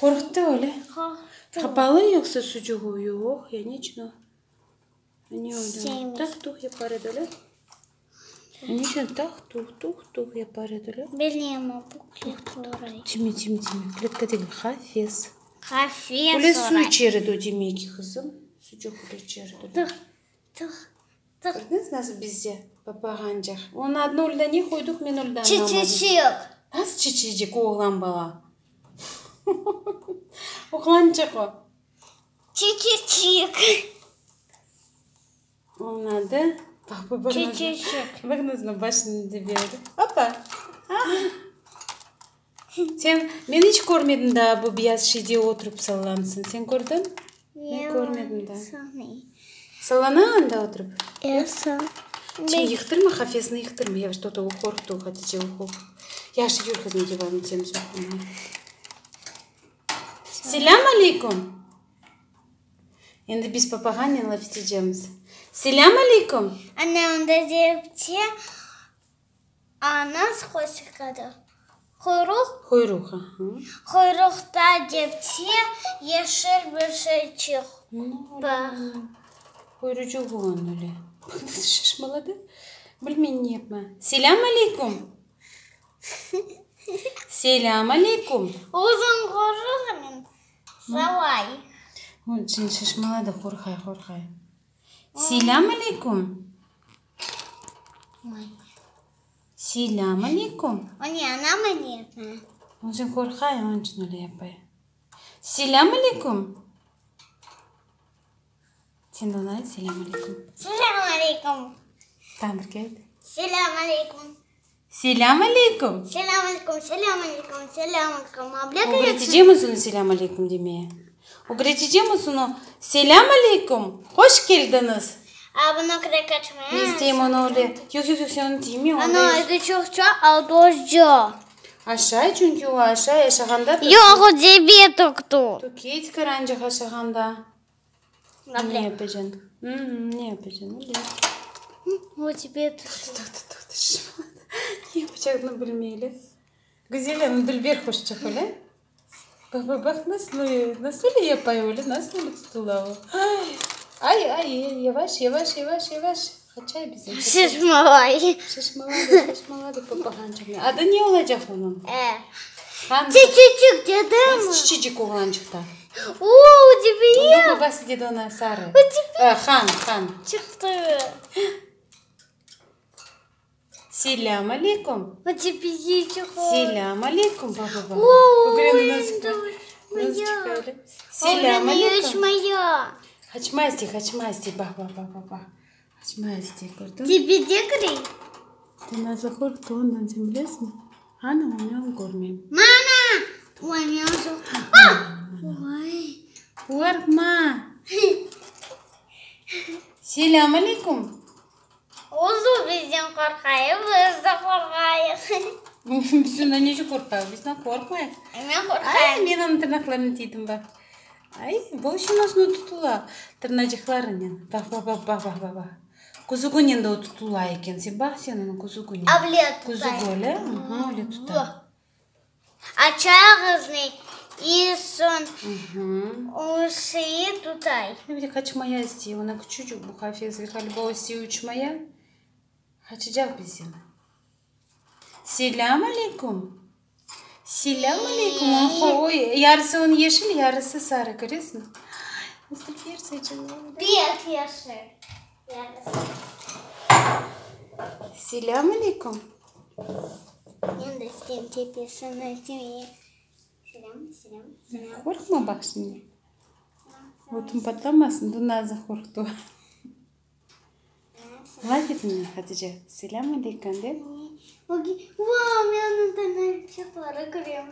Qorqtı öyle? Qorqtı. Qapalı yoqsa sucuğı? Yoq, ya niçün o? Ne oldı? Sevmey. Tah-tuh yapar edi öyle? Niçün tah-tuh, tuh-tuh yapar edi öyle? Bilmeyim, o bu kletka. Timi, timi, timi. Kletka degil, qafes. Qafes Öyle suv oray. içer edi o demek ki, qızım. Sucuq öyle içer edi. Tıh, tıh, tıh. Kördiñiz nasıl bizde papağancıq? Onıñ adını öyle ne qoydıq, men öyle de añlamadım. Çiçeçik. Nasıl çiçecik, oğlan bala? Oğlançıq o. Çiçeçik. Onıñ adı, baq, baq, baq, Çiçeçik. Baq nasıl başını teberdi. Opa! Sen, men iç körmedim daa bu beyaz şeyde oturıp sallansın. Sen kördiñ? Men körmedim daa. Sallana anda oturıp? Şimdi yıqtırma, qafesini yıqtırma. Yavaş, toqta, o qorqtı, Hatice, o qorqtı. Yahşı, yür, qızım, devam etemiz oqumağa. Selâm aleyküm! Endi biz papağannen laf etecemiz. Selâm aleyküm! Anne, onda zevkçe Ana qoşqadı. Quyruq. Quyruq, aha. Quyruqta depçe yeşil bir şeyçik bar. Quyruçıq olğan öyle. Baq nasıl şaşmaladı. Bilmey ne yapma. Selâm aleyküm! Selâm aleyküm! Uzun quyruğınen salay. O, şimdi şaşmaladı, qorqay, qorqay. Selâm aleyküm! Selâm aleyküm! O ne, anamı ne? Özü qorqay, onıñ içün öyle yapay. Selâm aleyküm! Sen de oña ayt, selâm aleyküm. Selâm aleyküm! Tamam, birge ayt. Selâm aleyküm! Selâm aleyküm! Selâm aleyküm, selâm aleyküm, selâm aleyküm. Ögretecemiz onı selâm aleyküm demeye. Ögretecemiz onı selâm aleyküm, hoş keldiñiz. A bunı kire kaçmaya. Men isteyim onı öyle. Yoq, yoq, yoq, sen onı tiyme. Ana, edi çoqça aldozca. Aşay, çünki o aşay, aşağanda. Yoq, o cebe toqtu. Tökey tikarançıq aşağanda. Ne yapacañ? Ne yapacañ? Öyle. O cebe tüşti. Toqta, toqta, toqta. Ne yapacağını bilmeyli. Güzel, anam, dülber quşçıq, öyle? Baq, baq, baq, nasıl, nasıl öyle yapay öyle, nasıl öyle tutula o? Ay, ay, yavaş, yavaş, yavaş, yavaş. Qaçay bizim. Şişmalay. Şişmaladı, şişmaladı papağançıq. Adı ne olacaq onıñ? E. Han. Çiçeçik dedim. Nasıl çiçecik oğlançıqta? O, тебе. Onıñ babası dedi ona Sarı. Han, han. Çıqtı. Selâm aleyküm. O тебе Selâm aleyküm, baba. Selâm aleyküm. Qaçma istey, qaçma istey. Baq, baq, baq, baq, baq. Qaçma istey, kördiñmi? Tepede kirey. Nazlı qorqtı ondan, sen bilesiñmi? Ana, onı körmeyim. Mana! Oy, men Oy. Qorqma. Selâm aleyküm. Özü bizden qorqay, biz de qorqayıq. Biz ondan nece qorqayıq? Biz ondan qorqmayıq. Men qorqayım. Ay, men onıñ tırnaqlarına tiydim, baq. Ay, bu şunasına tutula, tırnacıqlarınen. Baq, baq, baq, baq, baq, baq, baq. Közüginen de o tutula eken. Sen baq sen onıñ közüginen. Avle tutay. Közügi öyle, aha, öyle tuta. Aça ağıznı i soñ o şeyi tutay. Bir de qaçmaya istey. Ona küçücik bu qafes, ğaliba o istey uçmaya. Qaçacaq bizden. Selâm aleyküm! Selâm aleyküm! Oy, yarısı onıñ yeşil, yarısı sarı, köresiñmi? Nasıl Bek yeşil yarısı. Selâm aleyküm! Men de isteyim tepesini tüye. Selâm, selâm, selâm. Qorqma, baq şimdi. Ötüñ patlamasın, dur Nazlı qorqtı. Laf etme, Hatice. Selâm aleyküm de. Vau, men onıñ tırnaqçıqları körem.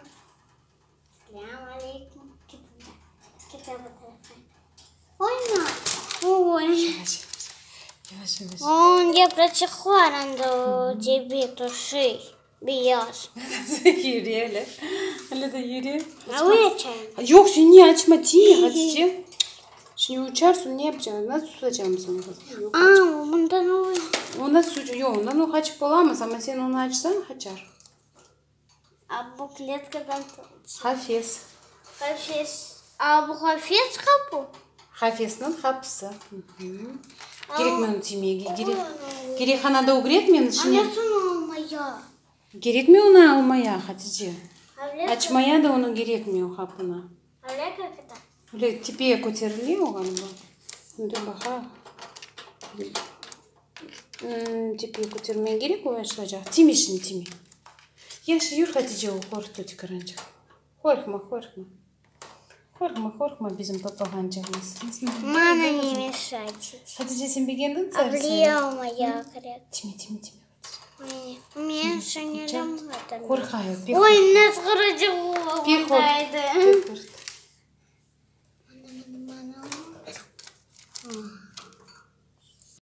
Selâm aleyküm. Ket bu tarafa. Oyna. Oy. Yavaş, yavaş. Yavaş, yavaş. Onıñ yapraçıqlar anda cebe tüşey, beyaz. Yüre öyle. Öyle de yüre. A açayım. Yoq, sen ne açma, tiyme, Hatice. Şimdi uçarsıñ, ne yapacañ? Nasıl tutacağım seni, qızım? Yoq. A, bundan o. Ondan su, yoq, ondan o qaçıp olamaz, amma sen onı açsañ, qaçar. A bu kletkadan Qafes. Qafes. A, bu qafes qapu? Qafesniñ qapısı. Kerek mi onı tiymege? Kerek. Kerek anada ögretme şimdi. Anasını almaya. Kerek mi onı almaya, Hatice? Açmaya da onı kerekmi o qapını? Öyle tepeye köterile o ğaliba. Dur baqayıq. Tepeye kötermege kerek, o açılacaq. Tiyme şimdi, tiyme. Yahşı, yür, Hatice, o qorqtı tikarançıq. Qorqma, qorqma. Qorqma, qorqma, bizim papağançığımız. Mana ne meşayte. Hatice, sen begendiñ sarısını? Tiyme, tiyme, tiyme. Qorqay o, pek. Oy, nasıl Pek qorqtı.